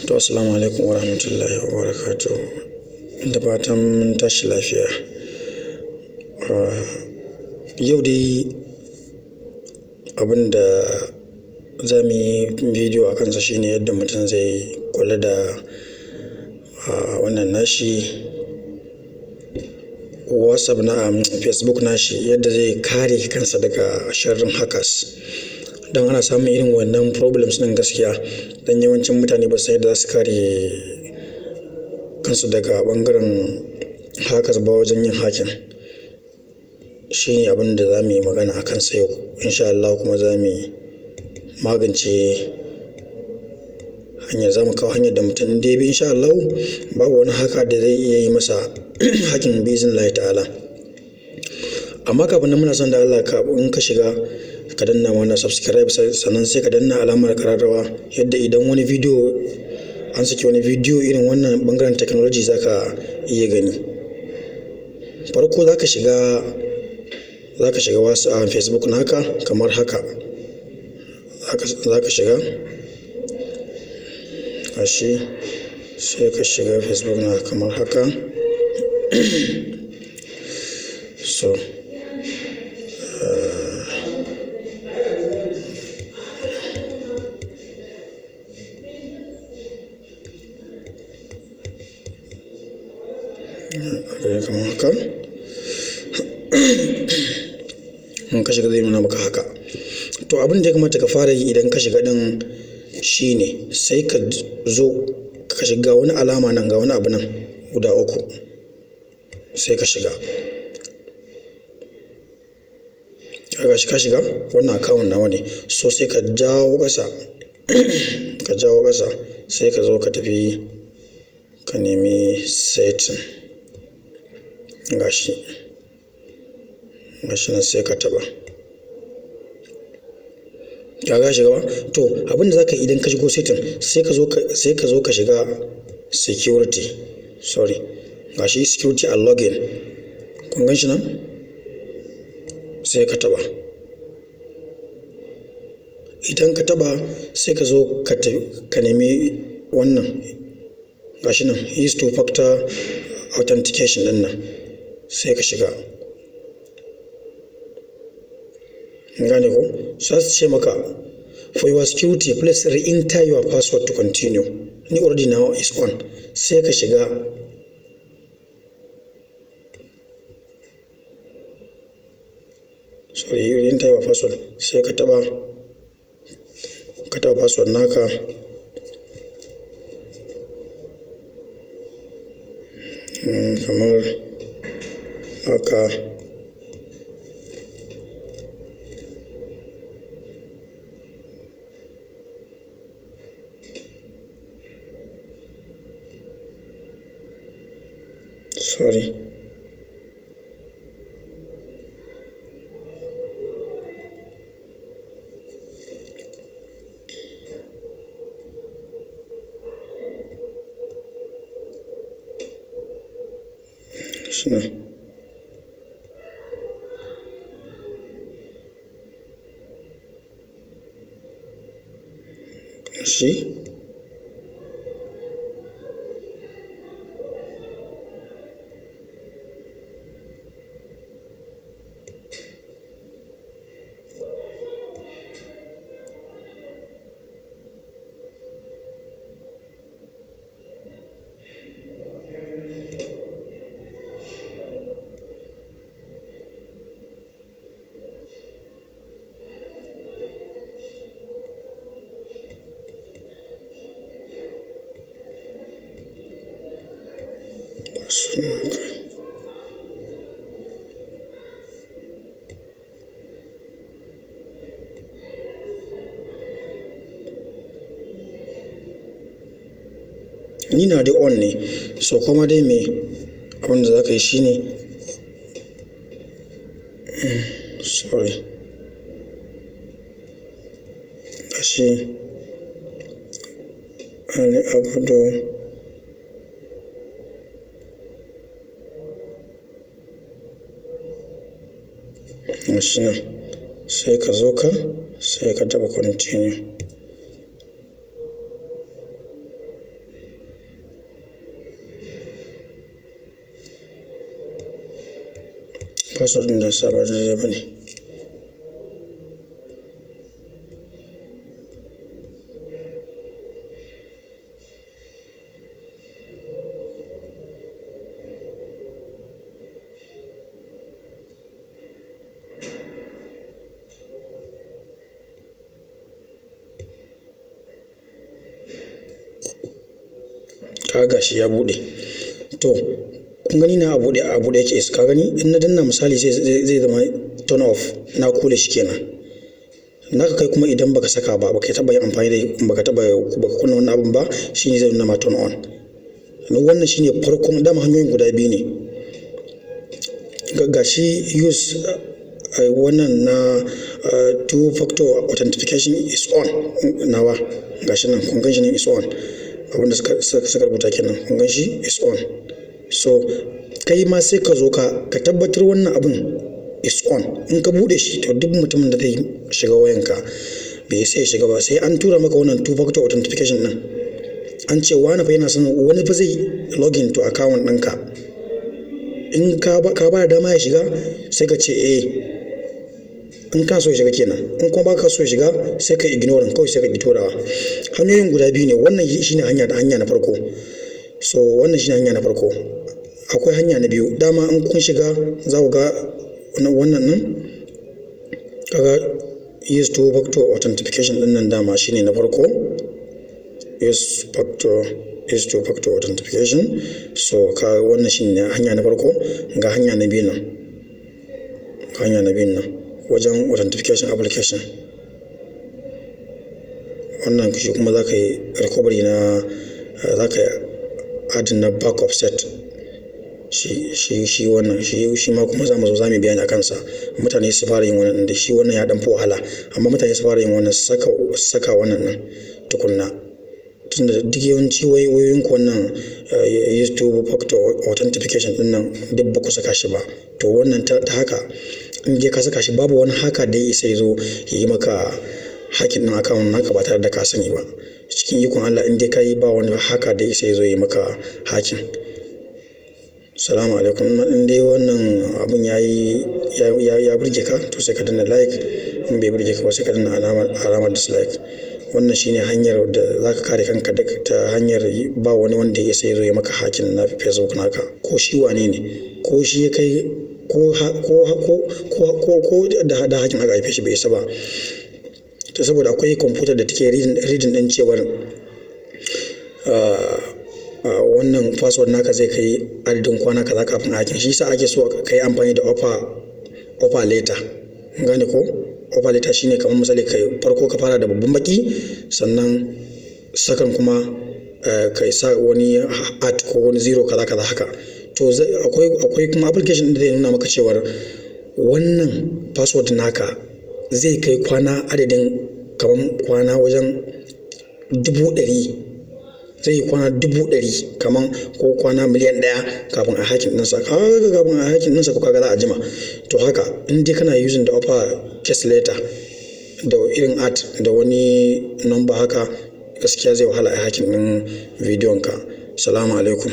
To, assalamu alaikum wa rahmatullahi wa barakatuh. Da fatan mun tashi lafiya. Yau dai abin da za mu yi bidiyo a kansa shine yadda mutum zai kula da wannan nashi WhatsApp na Facebook nashi, yadda zai kare kansa daga sharrin hackers. Don ana samun irin wannan problems ɗin gaskiya, don yawancin mutane ba su san yadda za su kare kansu daga ɓangaren hackers ba wajen yin hacking. Shi ne abin da za mu yi magana a kansa yau insha Allah, kuma za mu magance hanyar, za mu kawo hanyar da mutum in dai bi, insha Allah babu wani hacker da zai iya yi masa hacking bi'iznillahi ta'ala. Amma kafin nan, muna son da Allah ka in ka shiga ka danna mana subscribe, sannan sai ka danna alamar kararrawa, yadda idan wani bidiyo an saki, wani bidiyo irin wannan bangaren technology, za ka iya gani. Farko za ka shiga wasu a Facebook naka kamar haka. Za ka shiga gashi, sai ka shiga Facebook naka kamar haka. So kamar haka, in ka shiga zai nuna maka haka. To, abin da ya kamata ka fara yi idan ka shiga din shine sai ka zo ka shiga wani alama nan, ga wani abu nan guda uku, sai ka shiga. Ga shi ka shiga, wannan account nawa ne. So sai ka jawo ƙasa, ka jawo ƙasa, sai ka zo ka tafi ka nemi setting. Gashi, gashi nan, sai ka taɓa. Ka ga shiga ba? To, abin da zaka yi idan ka shigo setting, sai ka zo ka shiga security. Sorry, gashi, security and login, kun gan shi nan, sai ka taɓa. Idan ka taɓa, sai ka zo ka nemi wannan, gashi nan, use two factor authentication din nan, sai ka shiga. Gane ko? Za su ce maka, "For your security, please re-enter your password to continue." Ni already now is on. Sai ka shiga. Sorry, re-enter your password. Sai ka taba password naka. Kamar haka. Sorry, shi nan. Shi naka. Ni na dai on ne. So kuma dai me abin da za ka yi shine, sorry, gashi, Ali Abdu. Gashi nan, sai ka zo ka sai ka taɓa continue. Password ɗin da sa ba daidai ba ne. Ka ga shi ya buɗe. To, kun gani na a buɗe yake. Ka gani, in na danna misali, zai zama turn off, na kule shi kenan. Naka kai kuma, idan baka saka ba, baka taɓa yin amfani da, baka taɓa, baka kunna wannan abun ba, shine zai nuna ma turn on. Wannan shine farkon. Dama hanyoyin guda biyu ne. Ga shi use wannan na two factor authentication is on nawa. Gashi nan, kun gan shi nan, is on. Abinda suka rubuta kenan, kun gan shi, is on. So kai ma sai ka zo ka tabbatar wannan abun is on. In ka bude shi, to duk mutumin da zai shiga wayanka bai sai shiga ba, sai an tura maka wannan two factor authentication din, an ce wani fa yana son, wani fa zai login to account ɗinka, in ka ba da dama ya shiga, sai ka ce eh, in ka so ya shiga kenan. In kuma baka so ya shiga, sai ka ignore kawai, sai ka ki turawa. Hanyoyin guda biyu ne. Wannan shine hanya na farko. So wannan shine hanya na farko. Akwai hanya na biyu. Dama in kun shiga, za ku ga wannan nan, kaga use two factor authentication din nan, dama shine na farko, use two factor authentication. So ka wannan shine hanya na farko. Ga hanya na biyu nan, ga hanya na biyu nan wajen authentication application. Wannan shi kuma za ka yi recovery na, za ka yi adding na backup set. Shi wannan shi ma kuma za mu zo za mu bayani a kansa. Mutane su fara yin wannan da shi. Wannan ya dan fi wahala, amma mutane su fara yin wannan, saka wannan din tukunna, tunda duk yawanci wayoyin ku wannan use two factor authentication din nan duk ba ku saka shi ba. To wannan ta haka, in dai ka saka shi, babu wani haka da ya isa ya zo ya yi maka hacking din account naka ba tare da ka sani ba. Cikin ikon Allah, in dai ka yi, ba wani haka da ya isa ya zo ya yi maka hacking. Salamu alaikum. In dai wannan abun ya yi ya burge ka, to sai ka danna like. In bai burge ka ba, sai ka danna alamar dislike. Wannan shine hanyar da za ka kare kanka ta hanyar ba wani wanda ya isa ya zo ya maka hacking na Facebook naka, ko shi wane ne, ko shi ya kai, ko da hacking aka haife shi, bai isa ba. To saboda akwai kwamfutar da take reading din cewar wannan password naka zai kai adadin kwana kaza kafin hacking. Shi yasa ake so ka yi amfani da upper letter. Gane ko? Upper letter shine kamar misali, kai farko ka fara da babban baki, sannan sakan kuma kai sa wani at ko wani zero, kaza kaza haka. To akwai kuma application da zai nuna maka cewar wannan password naka zai kai kwana adadin kamar kwana wajen 100,000, zai yi kwana 100,000 kaman ko kwana 1,000,000 kafin a hacking ɗinsa. Kaga kafin a hacking ɗinsa ko, kaga za a jima. To haka in dai kana using da upper case letter da irin at da wani number haka, gaskiya zai wahala a hacking ɗin bidiyon ka. Salamu alaikum.